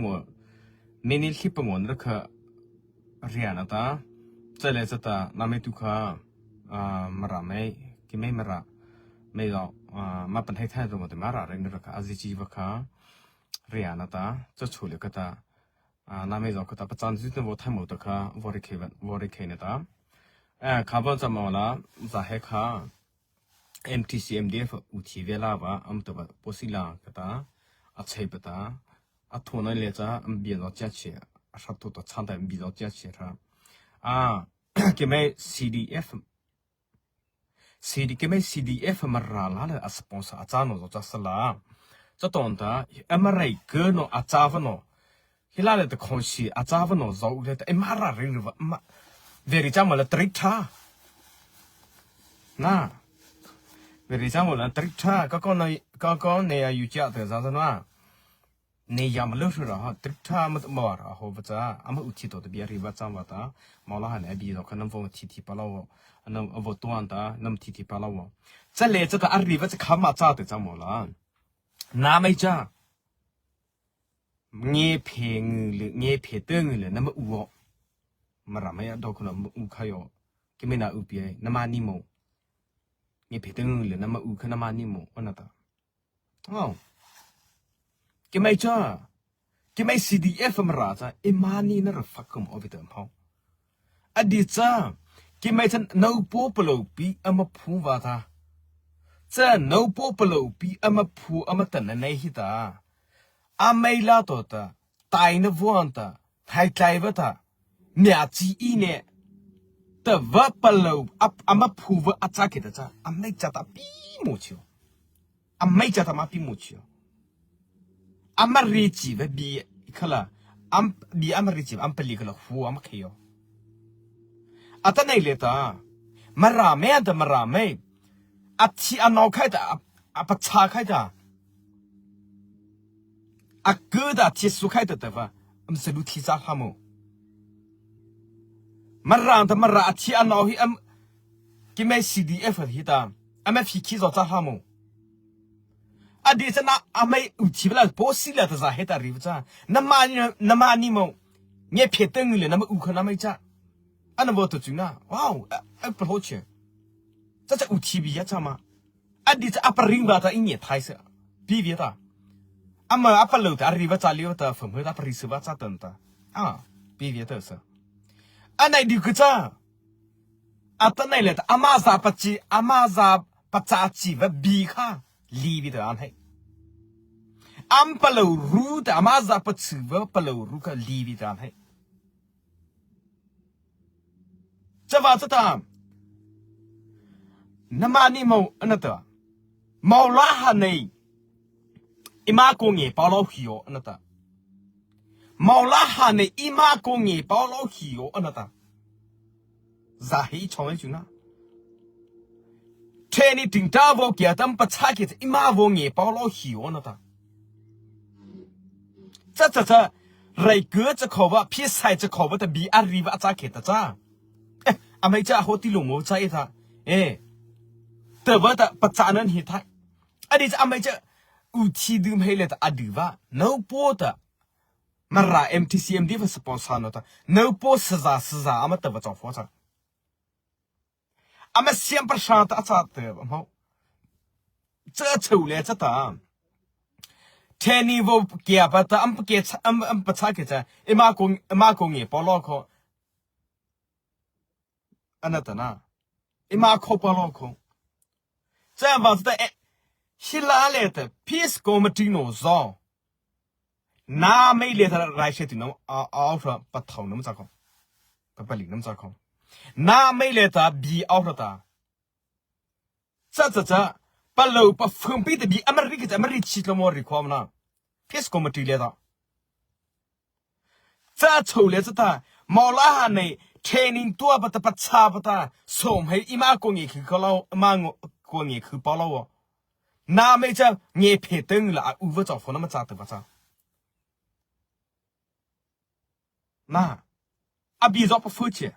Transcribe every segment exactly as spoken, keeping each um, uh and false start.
Ngo, mini hlipa ngo nara kha ria na ta. Chale chata nama tu kha, ah, Mara mei, keimo Mara mei lo, ah, ma pan hai thai ro mo te Mara re nara kha, azi chi va kha ria na ta. Cha chu le kha ta, ah, nama zo kha ta, pachan zu te vo thai mo ta kha, vo re khe va, vo re khe na ta. Eh, kha va cha mo la, za he kha. M T C, M D F u thi ve la va, am ta va, po si la ka ta, a chei pa ta, a tho na le cha, am bia zo cha che, a sa tho ta chan ta, am bia zo cha che ra. A, keimo C D F, C D, keimo C D F Mara la le a sponsor a cha no zo cha sa la. Cha ton ta, a Mara ke no a cha va no, Hi la le ta khon si a cha va no zo le ta, e Mara ri ri va, ma, ve ri cha ma la tri tha. Na. Ve ri cha ma la tri tha, ka ko na, ka ko ne ya yu cha te za za na. Ne ya ma lo ri ra ha, tri tha ma, ma ra ho va cha, ama u thi to ta bia ri va cha va ta, ma la ha ne bi lo ka nam vo thi thi pa la wo, nam vo tuan ta, nam thi thi pa la wo. Cha le cha ta a ri va cha kha ma cha te cha ma la. Na mai cha. Nge phe ngu le, nge phe te ngu le, nama u o. Mara mei a do ko nama u kha yo. Keimo na u pi ai, nama ni mo. Nge phe te ngu le, nama u kha nama ni mo, o na ta. Oh. Keimo cha. Keimo C D F Mara cha, e ma ni na ra fa ko mo o vi te mo. A di cha, keimo cha nôpo palôh pi ama phu va ta. Cha nôpo palôh pi ama phu ama ta na nei hi ta. A mei la to ta, tai na vuan ta, hai tai va ta. Mia chi i ne. Ta va palôh, a, ama phu va a cha ke ta cha. A mei cha ta pi mo chi o. A mei cha ta ma pi mo chi o. Ama ri chi va bi kha la, am, bi ama ri chi va am pali kha la hu ama khe yo. A ta nei le ta, Mara mei a ta Mara mei, a thi a nau khai ta, a, a pa cha khai ta, a ke ta thi su khai ta ta va, am sa lu thi cha ha mo. Mara ta Mara a thi a nau hi am, keimo C D F hi ta, ama phi khi zo cha ha mo. A di cha na, a mei u thi va la, po si la ta za he ta ri va cha. Nama ni, nama ni mo. Nge phe te ngu le, nama u kha nama cha. A na vo to chu na. Wow, a, a pa ho che. Cha cha u thi bi ya cha ma. A di cha a pa ring va ta i nge thai sa. Pi vi ta. Ama a palôh ta, a ri va cha li va ta, fam he ta, a pa ri sa va cha tan ta. A, pi vi ta sa. A nai di ku cha. A ta nei le ta, ama za pa chi, ama za pa cha chi va bi kha, li vi ta an hai. Am palôh ru ta, ama za pa chi va palôh ru kha, li vi ta an hai. Cha va cha ta. Nama ni mo, a na ta. Mo la ha nei. Eima ko nge pau lo hi yo, a na ta. Mo la ha nei, eima ko nge pau lo hi yo, a na ta. Za he i chong e chu na. Training ting ta vo kia tam pa cha ke, eima vo nge pau lo hi yo, a na ta. Cha cha cha, rai ke cha kho va, phi sai cha kho va ta bi a ri va cha ke ta cha. Eh, a mei cha ho ti lo mo cha e ta. Eh. Ta va ta pa cha nan hi thai. A di cha a mei cha u thi du mei le ta a du va. Nôpo ta. Mara M T C M D va sponsor no ta. Nôpo sa za sa za ama ta va cha fo cha. Ama siam pa sa ta cha ta va mo. Cha chau le cha ta. Training vo kia pa ta am pa ke cha am, am pa cha ke cha. Eima ko, eima ko nge pau lo kho. A na ta na. Eima kho pau lo kho. Cha va cha ta e. Hi la le ta peace committee no zo. Na mei le ta rai se ti no a, a, a, pa thau nam cha kho. Pa pali nam cha kho. Na mei le ta bi a ta. Cha cha cha. Palôh pa fam pi ta bi ama ri ke cha ama ri chi lo mo ri kho na. Peace committee le ta. Cha chau le cha ta, mo la ha nei, training tua pa ta pa cha pa ta, som hei eima ko nge khu kho lo, eima ngo, ko nge khu pau lo wo. Na mei cha nge phe teng la a u va cha fo na ma cha ta va cha. Na, a bi zo pa fu che.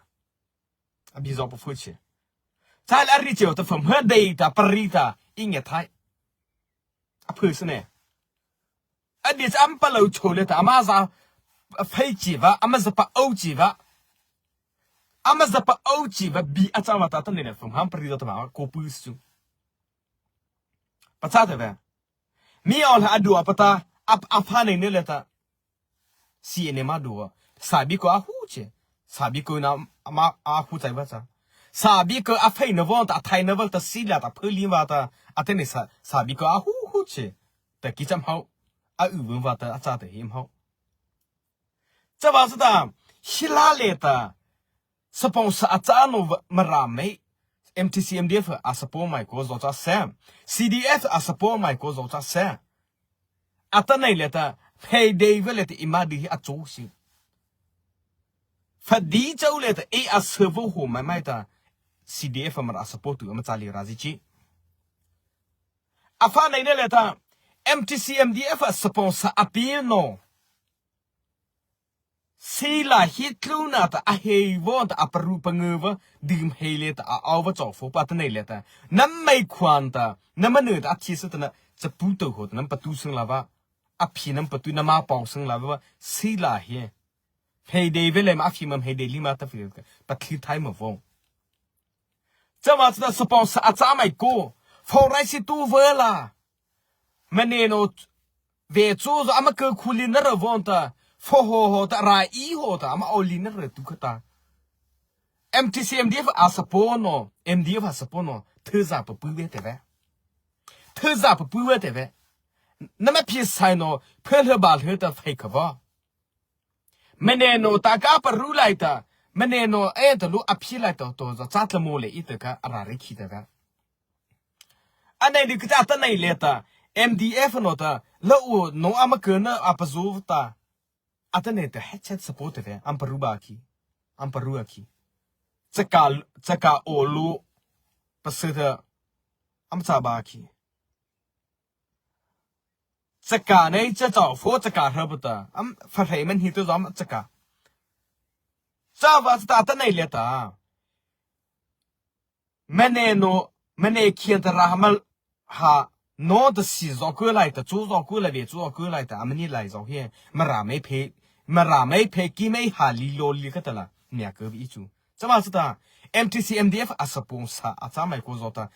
A bi zo pa fu che. Cha la ri che ta fam ha dei ta pa ri ta, i nge thai. A fu se ne. A Bie cha ama palôh chô liata ama za phei chi va, ama za pa au chi va, ama za pa au chi va bie a châ ma ta, atanoh liata phung hmâ pari do ta ma ko pu su. Pachâ ta ve. Mi aw la a dua pa ta, a, a pha nei ne liata. Si ene ma dua. Sabi ko a hu che. Sabi ko na ma a hu chai va cha. Sabi ko a phei na von ta, a thai na von ta, si la ta pheli va ta. Atanoh sa, sabi ko a hu hu che. Ta ki cham hau. A u von va ta, a châ ta him hau. Chavâta, hila liata, sponsor a châ no Mara mei, M T C M D F a support mai ko zo cha se, C D F a support mai ko zo cha se. Atanoh liata, phei dei ve liata eima di hi a cho si. Pha di chau liata, e a servo ho mai mai ta, C D F Mara a support tu ama châ li ra zi chi. A pha nei ne liata, M T C M D F a sponsor a pi no. Sila hi tlu na ta a hei von ta a paru pangu va, dim hei liata a au va chau fo pa ta nei liata. Nam mei khuan ta, nam manu ta a thi sa ta na, cha pu to ho ta nam patu sung la va. A phi nam patu nam a pau sung la va, sila hi. Hei dei ve le ma a phi mam hei dei li ma ta phi ka, pa thli thai ma vo. Chama cha sponsor a châ mai ko, fo rai si tu ve la. Mane no ve chu zo ama ke khu li na ra von ta, fo ho ho ta ra i ho ta, ama o li na ra tu kha ta. M T C M D F a support no, M D F a support no, theza pa pu ve te ve. Theza pa pu ve te ve. Na ma phi sai no, phe le ba le ta fai kha va. Mane no ta ka paru lai ta, mane no e ta lu a phi lai ta to za cha tla mo le i ta ka a ra re khi ta ka. A nei di ka cha ta nei le ta, M D F no ta, la u no ama ke na a pa zu ta. A ta nei ta he chat support te, am paru ba khi, am paru a khi. Cha ka, cha ka o lu, pa se ta, am cha ba khi. Chaka nei cha chau fo chaka hra bu ta. Am fa rei man hi tu zom chaka. Cha va cha ta ta nei le ta. Mane no, mane khian ta ra ha mal ha. No ta si zo ku lai ta, chu zo ku lai ve chu zo ku lai ta, amani lai zo hi. Mara mei phe, mara mei phe ki mei ha li lo li ka ta la. Nia ku bi chu. Chama cha ta, M T C M D F a sponsor a châ mai ko zo ta,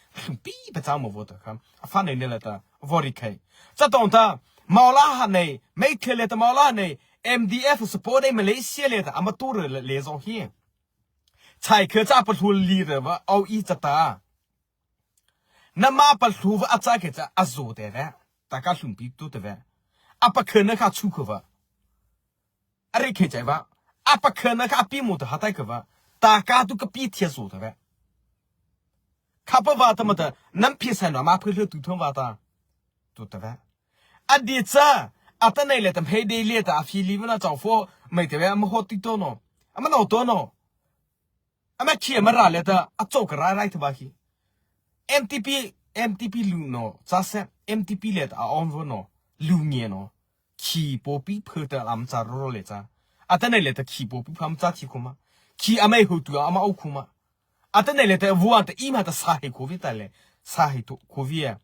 pi pa châ mo vo ta kha, a fa nei ne la ta, vo ri khai. Cha tong ta, Mawla ha nei, mei the le ta Mawla ha nei, M D F support nei Malaysia le ta, ama tu re le zo hi. Chai khe cha pa hlu li re va, au i cha ta. Na ma pa hlu va a châ khe cha a zo te ve. Ta ka hlum pi tu te ve. A pa khe na kha chu khe va. A ri khe chai va. A pa khe na kha a pi mu ta ha tai khe va. Ta ka tu ka pi thia zo te ve. Kha pa va ta ma ta nam pi sai no ma phe hlu tu thong va ta. Tu te ve. A di cha. A ta nei le ta mhei dei le ta a phi li va na chau fo. Mai te ve a ma ho ti to no. A ma no to no. Ama khi ama ra le ta, a chô ka rai rai ta ba khi. M T P, M T P lu no, cha se, M T P le ta, a on vo no, lu nge no. Khi po pi phe ta lam cha ro ro le cha. A ta nei le ta khi po pi pham cha thi ko ma. Khi ama hu tu ama au ko ma. A ta nei le ta vuan ta i ma ta sa he ko vi ta le, sa he to ko vi a.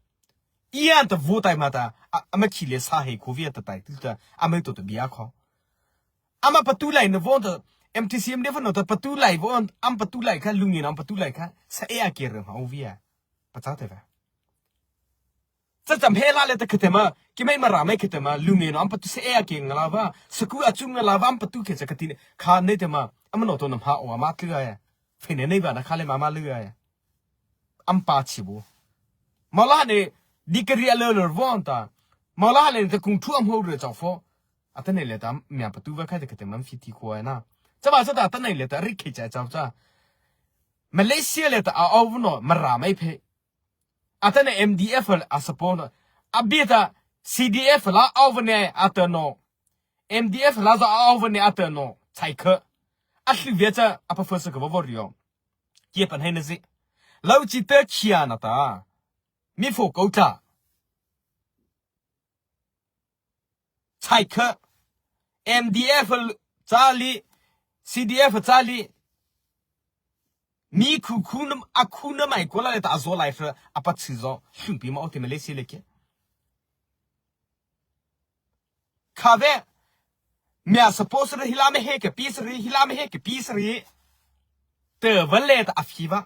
I an ta vu tai ma ta, a, ama khi le sa he ko vi a ta tai tu ta, ama to ta bia ko. Ama patu lai na vo ta, M T C M D F no ta patu lai vo, am patu lai kha, lungi na am patu lai kha, sa e a ke re ma u via. Pachâ te va. Cha cham he la le ta khate ma, ki mai ma ra mai khate ma, lungi na am patu sa e a ke nga la va, sa ku a chu nga la va, am patu ke cha ka ti ne, kha nei te ma, am no to na ma o ma tlu a ya. Fe ne nei va na kha le ma ma lu a ya. Am pa chi bu. Mawla ne, di ka ri a le le vo ta. Mawla ne ta kung thu am ho re chau fo. A ta nei le ta, mia patu va khai ta ka te man fi ti ko na. Cha ba cha ta ta nei le ta ri khe cha chau cha. Malaysia le ta a au no, ma ra mai phe. A ta nei M D F a support no. A bi ta C D F la au ne a ta no. M D F la za au ne a ta no. Chai kha. A hli via cha, a pa fa sa ka va vo rio. Kia pan hai na zi. Lau chi ta kia na ta. Mi fo ko ta. Chai kha. M D F l-, cha li. C D F cha li. Mi khu khu nam, a khu nam ai ko la le ta a zo lai fra, a pa chi zo. Hlum pi ma o te Malaysia le ke. Kha vei, mia support sari, hi la mei he ke pi sari, hi la mei he ke pi sari. Te va le ta a phi va.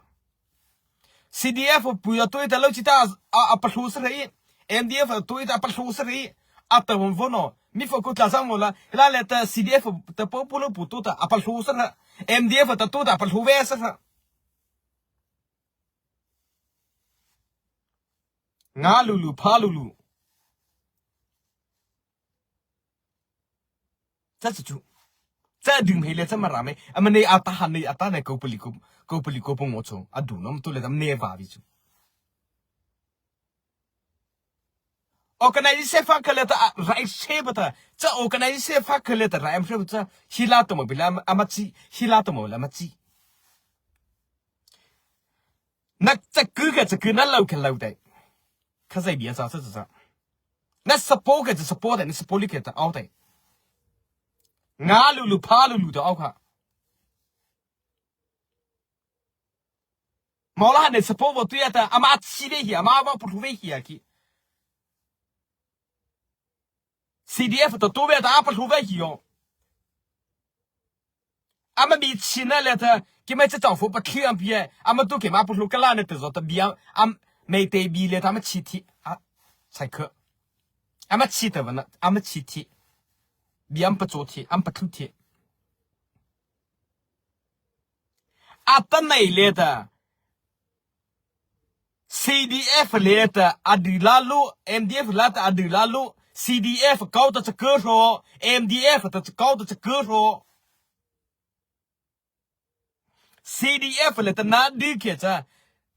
C D F pu ya tui ta lo chi ta a, a pa hlu sari. M D F tui ta a pa hlu sari. A ta von von no. Mi fo ko tla sa mo la. Hi la le ta C D F ta po po lo pu tu ta a pa hlu sari. M D F ta tu ta a pa hlu ve sari. Nga lulu, pha lulu. Cha cha chu. Cha dum hei le cha Mara mei. Ama nei ata han nei ata nei ko pali ko, ko pali ko pong mo chu. A du nom tu le tam nei va vi chu. Organization fa ka le ta, a, rai se ba ta. Cha organization fa ka le ta rai am se ba cha. Hi la to mo bi la ama chi. Hi la to mo la ama chi. Na cha ku ka cha ku na lo ka lo dai. Ka zai bia cha cha cha. Na support ka cha support dai, na support li ka cha au dai. Nga lulu, pha lulu ta au kha. Mawla han ne support bo tu ya ta, ama chi ve hi, ama ba pu ve hi a ki. C D F ta tu ve ta a pa hlu ve hi yo. Ama mi chi na le ta, ki mai cha chau fu pa thli am pi e, ama tu ki ma pa hlu ka la ne ta zo ta bia, am, mei te bi le ta ama chi thi, a, sai kha. Ama chi ta va na, ama chi thi. Bia am pa cho thi, am pa thlu thi. Ata nei le ta. C D F le ta a di la lu, M D F la ta a di la lu, C D F kau ta cha kha ro, M D F ta cha kau ta cha kha ro. C D F le ta na di ke cha,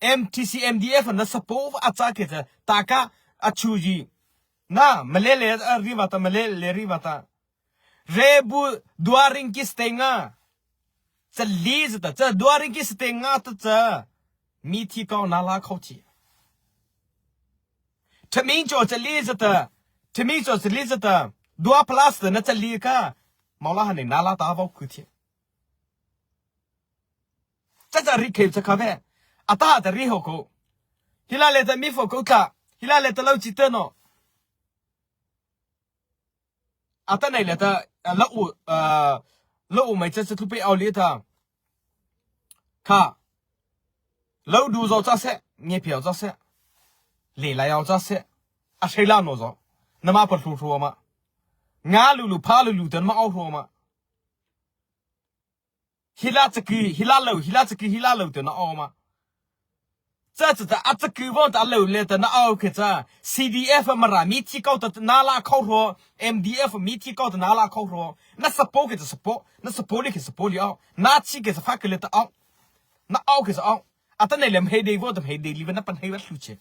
M T C M D F na support a cha ke cha, ta ka a chu ji. Na, ma le le a ri va ta, ma le le ri va ta. Rebu dua ring ki stenga. Cha li za ta, cha dua ring ki stenga ta cha. Mi thi kau na la khau thi. Tha ming cho cha li za ta. Tha ming cho cha li za ta. Dua plus ta na cha li ka. Mawla han ne na la ta vau ku thi. Cha cha ri khe cha kha ve. Ata ta ri ho ko. Hi la le ta mi fo ko ka. Hi la le ta lo chi te no. Ata nei le ta, a, lo u, a, lo u mai cha cha tu pe au li ta. Kha. Lo du zo cha se, nge phe cha se. Le la yau cha se. A sei la no zo. Na ma pa hlu hlu ma. Nga lulu, pha lulu ta na ma au hlu ma. Hi la cha ki, hi la lo, hi la cha ki, hi la lo te na au ma. Cha cha ta, a cha ki von ta lo le ta na au ke cha. C D F Mara mi thi kau ta na la khau ro, M D F mi thi kau ta na la khau ro. Na support ke cha support, na support li ke support li au. Na chi ke cha fa ke le ta au. Na au ke cha au. Ata nei le mhei dei von ta mhei dei li va na pan hei va hlu che.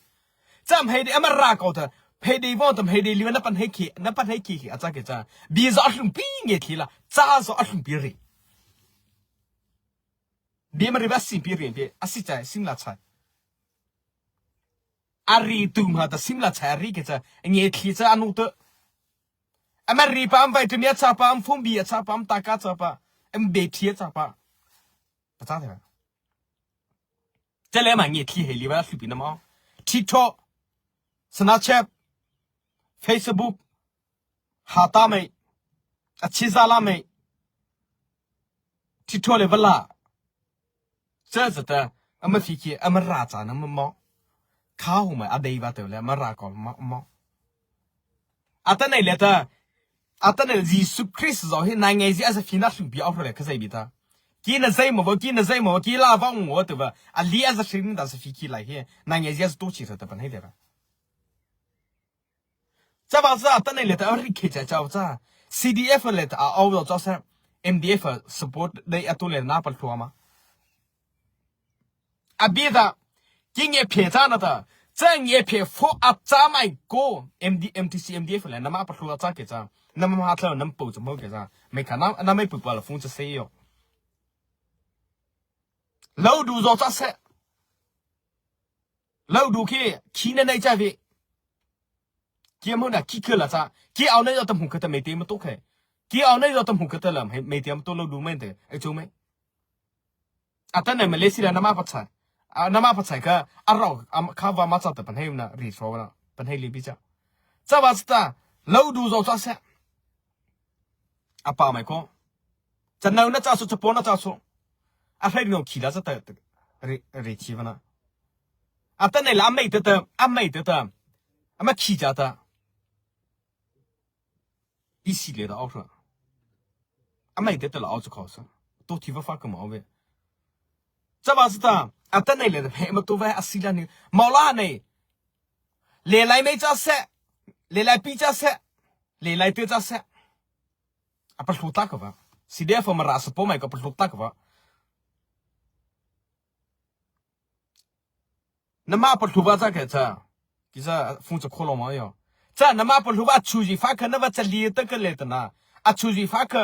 Cha mhei dei ama ra kau ta, mhei dei von ta mhei dei li va na pan hei ki, na pan hei ki ki a cha ke cha. Bi zo a hlum pi nge thi la, cha zo a hlum pi ri. Bi ma ri va sim pi ri pi, a si cha, sim la cha. A ri tu ma ta sim la cha, a ri ke cha, nge thi cha a nu ta. Ama ri pa am vai tu mi a cha pa, am phone bi a cha pa, am ta ka cha pa, am be thi a cha pa. Pa cha te. Cha le ma nge thi hei li va hlu pi na ma. TikTok, Snapchat, Facebook, ha ta mei, a chi za la mei. TikTok le va la. Cha cha ta, ama fi ki, ama ra cha na ma ma. Kha hu ma a dei va te le, ama ra ko ma ma. Ata nei le ta, ata nei Jisu Krist zo hi na nge zi a sa fi na hlu pi au le ka zai bi ta. Ki na zai mo va, ki na zai mo va, ki la va mo va te va. A li a sa hri ni ta sa fi ki lai hi. Na nge zi a sa to chi sa ta pan hei te va. Cha va sa ata nei le ta a ri khe cha cha cha. C D F le ta a au cha sa. M D F support dei a tu le na pa hlu ma. A bi ta, ki nge phe cha na ta, cha nge phe fo a cha mai ko, M D, M T C, M D F le, na ma pa hlu a cha ke cha, na ma ha thla, na ma pu cha mo ke cha, mei kha na, na mei pu pa la fung cha se yo. Lo du zo cha se. Lo du ki, ki na nei cha vi. Ki mo na ki ke la cha. Ki au nei zo ta mu ke ta mei te ma to ke. Ki au nei zo ta mu ke ta la mei, mei te ma to lo du mei te. Ai cho mei. Ata nei Malaysia na ma pa chai. A na ma pa chai ka a ro a kha va ma cha ta pan hei na ri so na. Pan hei li bi cha. Cha va cha ta. Lo du zo cha se. a pa mai ko. Cha nô na cha so, cha paw na cha so. A hrai no khi la cha ta, ta, re, re chi va na. Atanoh la a mei ta ta, a mei ta ta. A ma khi cha ta. I si le ta au sa. A mei ta ta la au cha ko sa. To thi va fa ka ma ve. Cha va sa ta. Atanoh le ta he ma to va a si la ni. Mau la nei. Le lai mei cha se. Le lai pi cha se. Le lai te cha se. A pa hlu ta ka va. Si de fa Mara sa paw mai ka pa hlu ta ka va. Nama pa hlu va cha ke cha. Ki cha phung cha kho lo ma yo. Cha nama pa hlu va chu ji fa ka na va cha li ta ka le ta na. A chu ji fa ka.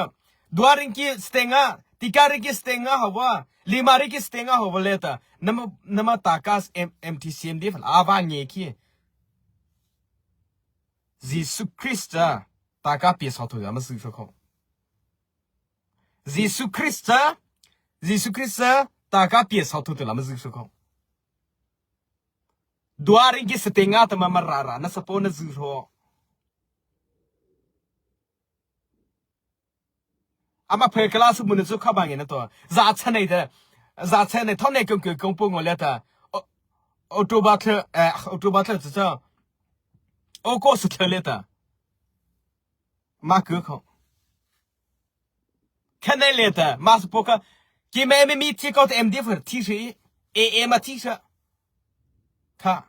Dua ring ki stenga, tika ring ki stenga ha va. Lima ring ki stenga ha va le ta. Nama, nama ta ka M, M T C M D fa a va nge ki. Jisu Krista ta ka pie sa thu ya ma zi sa ko. Jisu Krista, Jisu Krista ta ka pie sa thu te la ma zi sa ko. Dua ring ki stenga ta ma Mara ra na sa paw na zi ho. Ama phe kala su mun su kha ba nge na to. Za cha nei de. Za cha nei tho nei kong kong kong pong le ta. O, October thla, eh, October thla cha cha. August thla le ta. Ma ku ko. Kha nei le ta. Ma su po ka. Ki me me mi thi ko ta M D F thi si. E e ma thi sa. Kha.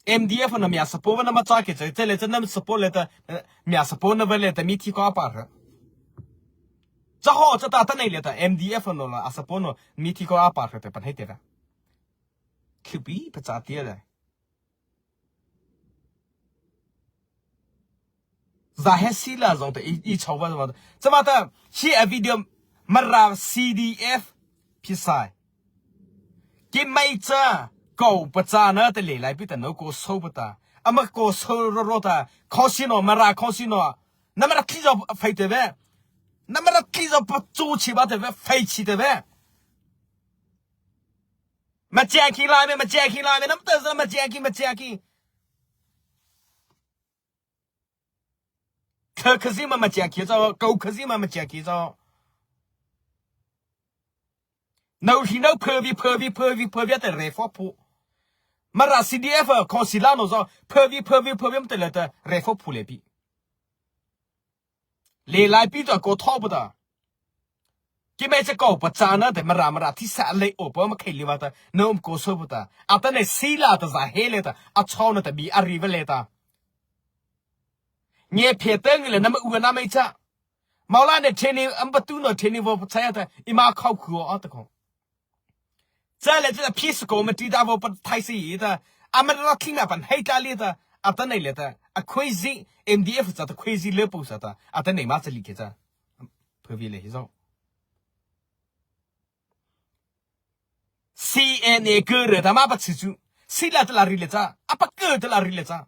M D F no mia sa paw na ma cha ke cha, cha le cha na sa paw le ta, eh, mia sa paw na va le ta mi thi ko a pa ra. Cha ho cha ta ta nei le ta, M D F no la a sa paw no mi thi ko a pa ra te pan hei te ra. Khipi pa cha tia le. Za he si la zong te i, i chau va va. Cha va ta, hi a video Mara C D F phi sai. Ki mai cha, ko pa cha na te le lai pi ta no ko so pa ta. Ama ko so ro ro ta, ko si no, Mara ko si no. Na Mara ki zo fai te ve. Na Mara ki zo pa chu chi ba te ve, fai chi te ve. Ma cha ki la me, ma cha ki la me, nam ta zo ma cha ki, ma cha ki. Kha kha zi ma ma cha ki zo, ko kha zi ma ma cha ki zo. Nau hi nau phavi, phavi, phavi, phavi te re fo pu. Mara C D F, ko si la no zo, phavi, phavi, phavi te le te re fo pu le pi. Le lai pi to ko tho pa ta. Ki mai cha ko pa cha na te Mara Mara thi sa le o pa ma khai li va ta. Na um ko so pa ta. A ta nei si la ta za he le ta. A chau na ta bi a ri va le ta. Nye phe te ngi le na ma u na mai cha. Mau la ne te ni am pa tu no te ni vo pa cha ya ta. I ma khau khu o ta ko. Cha le cha phi sa ko ma ti ta vo pa thai si ta. A ma ra thi na pan hei ta li ta. A ta nei le ta. A khoi zi M D F cha ta khoi zi le pu sa ta. A ta nei ma cha li ke cha. Phavi le hi zo. C N A ke re ta ma pa chi chu. Si la ta la ri le cha. A pa ke ta la ri le cha.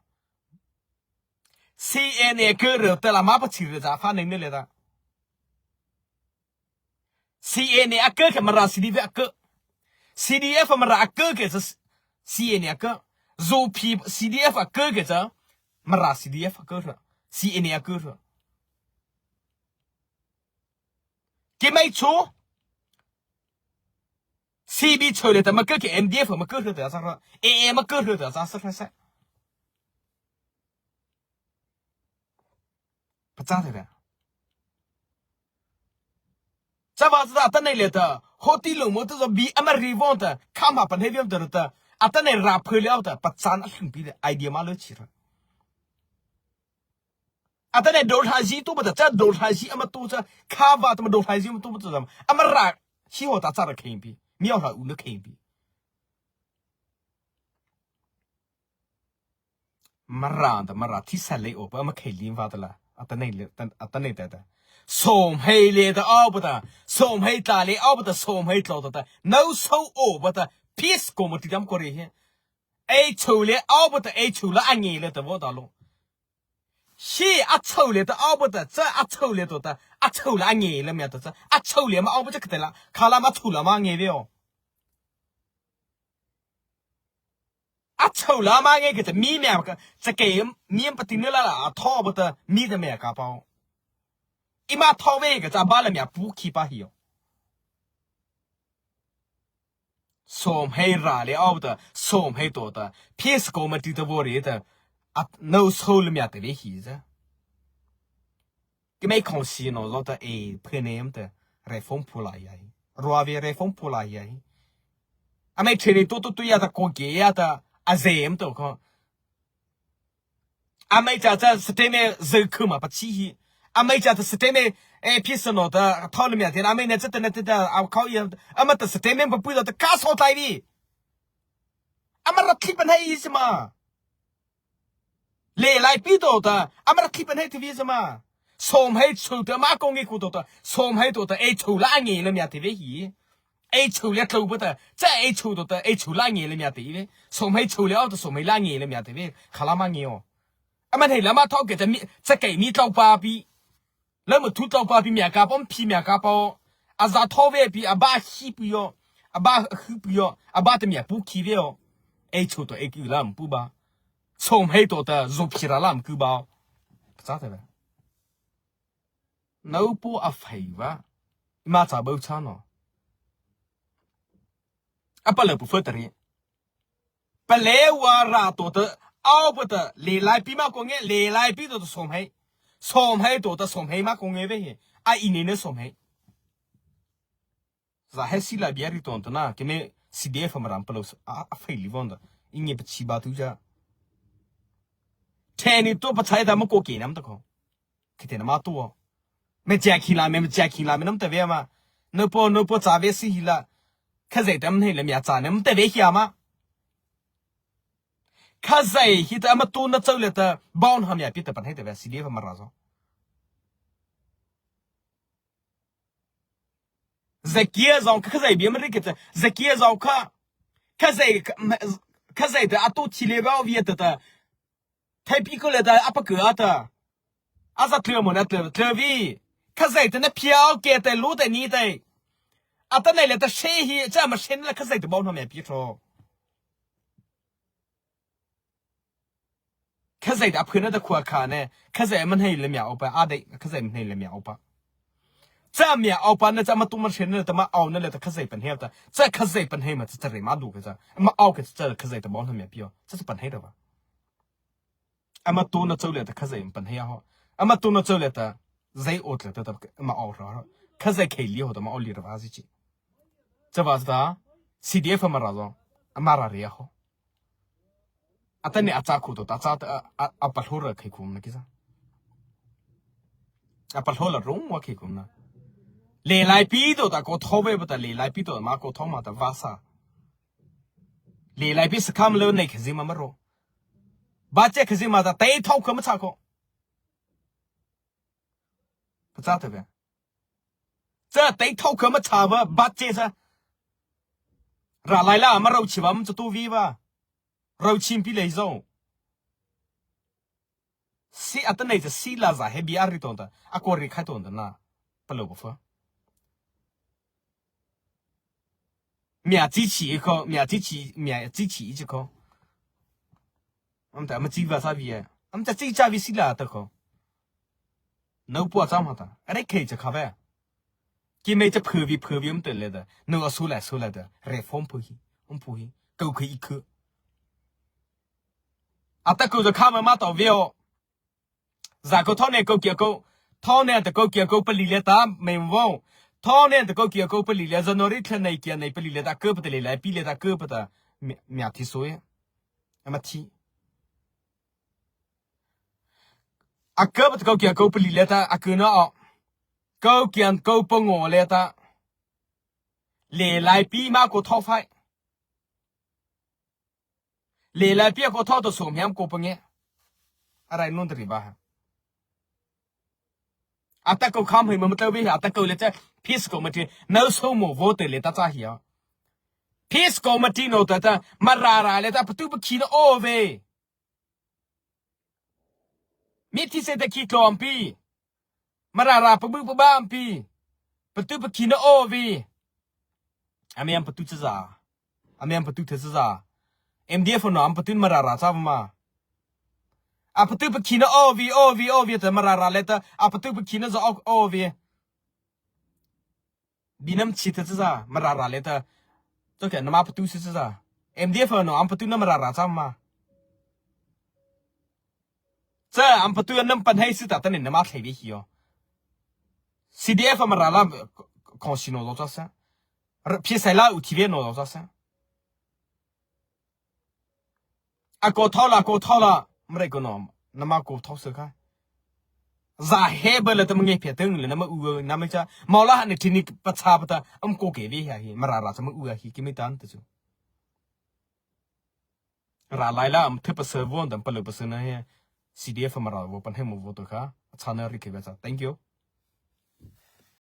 C N A ke re ta la ma pa chi re cha. Fa nei ne le ta. C N A a ke ke Mara C D F a ke. C D F Mara a ke ke sa C N A a ke. Zo phi C D F a ke ke sa Mara C D F a ke sa. C N A a ke sa. Ki mai chu. C B cho le ta ma ke ke M D F ma ke sa ta sa ra. A A ma ke sa ta sa sa sa. Pachâ thei ve. Chavâta atanoh liata, hawti lungmo ta zo bie ama reih vâta, khâpa hneina vâta, atanoh rapha liata, pachâna a hluhpi lei idea ma lo chi ra. Atanoh dawr hla zi to bata, cha dawr hla zi ama to cha, khâpa ta ma dawr hla zi ama to bata, ama râh hi hawta cha ra khei pi, mi hawta u na khei pi. Mara ta, Mara thisaih lei awpa ama khei lei vâta la, atanoh lei, atanoh ta ta. Sawmhei lei ta awpa ta, sawmhei tla lei awpa ta, sawmhei tla ta ta. Nô so awpa ta, peace committee dam ko rei he. Ei chô lei awpa ta, ei chô la a nge lei ta vâta lo. Hi a chô lei ta awpa ta, cha a chô lei to ta, a chô la a nge lei mia ta cha, a chô lei ma awpa cha ka ta la, kha la ma chô la ma nge ve o. A chô la ma nge ke ta mi mia ka, cha ke mi am pati ne la la, a tho awpa ta, mi ta mia ka pao. Eima thao vei kei cha a bâ la mia pu khi pa hih aw. Sawmhai râh lei awpa ta, sawmhai tawhta, peace committee ta vaw rei ta, a, no so la mia ta vei hih cha. Keimo khang si no zo ta, e, phe ne am ta, reform phu la ya hih. Rua vei reform phu la ya hih. Amâ training to to to ya ta ko ke ya ta, a ze am to ko. Amâ cha cha statement zâ khu ma pa chi hih. Amâ cha cha statement, e, phi sa no ta, thao la mia te, amâ ne cha ta na te ta, a khao ya, amâ ta statement pa pui ta, ka so tai vei. Amâ ra thli pa na i si ma. Lei lai pi to ta, amâ ra thli pa na te vei si ma. Sawmhai chô ta, ma ko nge ku to ta, sawmhai to ta, e chô la nge la mia te vei hih. Ei chô lei tlô pa ta, cha ei chô to ta, ei chô la nge la mia te vei. Sawmhai chô lei aw ta, sawmhai la nge la mia te vei. Kha la ma nge aw. Amâ nei la ma thao ke cha mi, cha kei mi tlô pa pi. La ma thu tlô pa pi mia ka pa, phi mia ka pa aw. A za thao vei pi, a bâ hi pi aw. A bâ hu pi aw. A bâ ta mia pu khi vei aw. Ei chô to ei ki la ma pu ba. Sawmhai to ta, zo phi ra la ma ku ba aw. Cha ta vei. Nôpo a phei va. Eima cha bo cha no. A pa lei pu pha ta ri. Pa lei wa ra to ta, aw pa ta, lei lai pi ma ko nge, lei lai pi to ta sawmhai. Sawmhai to ta sawmhai ma ko nge vei hih. A i ne ne sawmhai. Za he si la bia ri to ta na, keimo C D F Mara palôh a, a phei li von ta. I nge pa chi ba tu cha. Thei ni to pa chai ta ma ko ke nam ta ko. Khitei nama tua. Me cha khi la me, me cha khi la me nama ta vei ma. Nôpo, nôpo cha vei si hi la. Khazia ta mâ nei la mia cha nama ta vei hia ma. Khazia hi ta ama tu na chau le ta, bawn ha mia pi ta pan hei ta vei si di fa Mara zo. Zakia zong kha, Khazia bia ma ri ke ta, Zakia zong kha. Khazia, Khazia ta a tu thi le ba o via ta ta. Thai pi ko le ta, a pa ko a ta. A za tlua mo na tlua, tlua vi. Khazia ta na phia o ke ta lu ta ni ta. A ta nei le ta she hi, cha ma she na la Khazia ta bawn ha mia pi tho. Khazia ta a phu na ta khua kha ne, Khazia ma nei le mia o pa, a dei, Khazia ma nei le mia o pa. Cha mia o pa na cha ma tu ma she na ta ma o na le ta Khazia pan he ta. Cha Khazia pan he ma cha cha re ma du ke cha. Ma o ke cha Khazia ta bawn ha mia pi o. Cha cha pan he ta ba. Ama tu na chau le ta Khazia pan he ho. Ama tu na chau le ta zai o tle ta ta ma o ra. Khazia khei li ho ta ma o li ra va zi chi. Cha va ta C D F Mara zo. Ama ra re ho. A ta ne a cha khu to ta cha ta a, a, a pa hlo ra khei khu na ki za. A pa hlo la rung wa khei khu na. Le lai pi to ta ko tho ve ba ta le lai pi to ma ko tho ma ta va sa. Le lai pi sa kham lo nei khazia ma ma ro. Ba che khazia ma ta tei thau kha ma cha ko. Ka cha ta ve. Cha tei thau kha ma cha ba, ba che sa. Ra lai la ma rau chi ba ma cha tu vi ba. Rau chi pi lei zo. Si a ta nei cha si la za he bi a ri ton ta. A ko ri khai ton ta na. Pa lo ba fa. Mia chi chi i ko, mia chi chi, mia chi chi i chi ko. Am ta ma chi va sa vi e. Am ta chi cha vi si la ta ko. Nau pua cha ma ta. A re khei cha kha ve. Ki mei cha phu vi, phu vi am ta le ta. Nau a su la, su la ta. Reform phu hi. Um phu hi. Kau khei i khu. A ta ko cha kha ma ma ta ve o. Za ko thone ko kia ko. Thone ta ko kia ko pali le ta me vo. Thone ta ko kia ko pali le January thla nei kia nei pali le ta ko pa ta le lai pi le ta ko pa ta. Mia, mia thi so e. Ama thi. A ko pa ta ko kia ko pali le ta a ko na o. Ko kia ko pa ngo le ta. Le lai pi ma ko tho fai. Le lai pi ko tho to so miam ko pa nge. A rai nun ta ri ba ha. A ta ko kham hei ma ma tau ve ha, a ta ko le ta peace committee, no so mo vote le ta cha hi a. Peace committee no ta ta, ma ra ra le ta pa tu pa khi na o ve. Mi thi se ta khi tlom pi. Ma ra ra pa bu pa ba am pi. Pa tu pa khi na o ve. A mi am pa tu cha za. A mi am pa tu the cha za. M D F no am pa tu ma ra ra cha ma. A patu pakhina o vi, o vi, o vi ta Mara râh liata, a patu pakhina zy o, o vi. Bi nama chi ta cha, Mara râh liata. Cha kei nama patu si cha. M D F no, ama patu na Mara râh cha ma. Cha, ama patu nama pahno si ta, ta ne nama thlei vi hi o. C D F Mara la, kho si no lo cha sa. Ra, phi sai la u thi ve no lo cha sa. A ko thau la, ko thau la, mre ko no, nama ko thau sa kha. Za he ba la ta ma nge phe teng le nama u, nama cha, mau la ha ne thini pa cha pa ta, ama ko ke ve ha hi, Mara râh cha ma u ha hi, ki mi tan ta chu. Râh lai la, ama the pa sa vo, dam pa le pa sa na he, C D F Mara vo, pa he mo vo to kha, cha na ri ke ve cha. Thank you.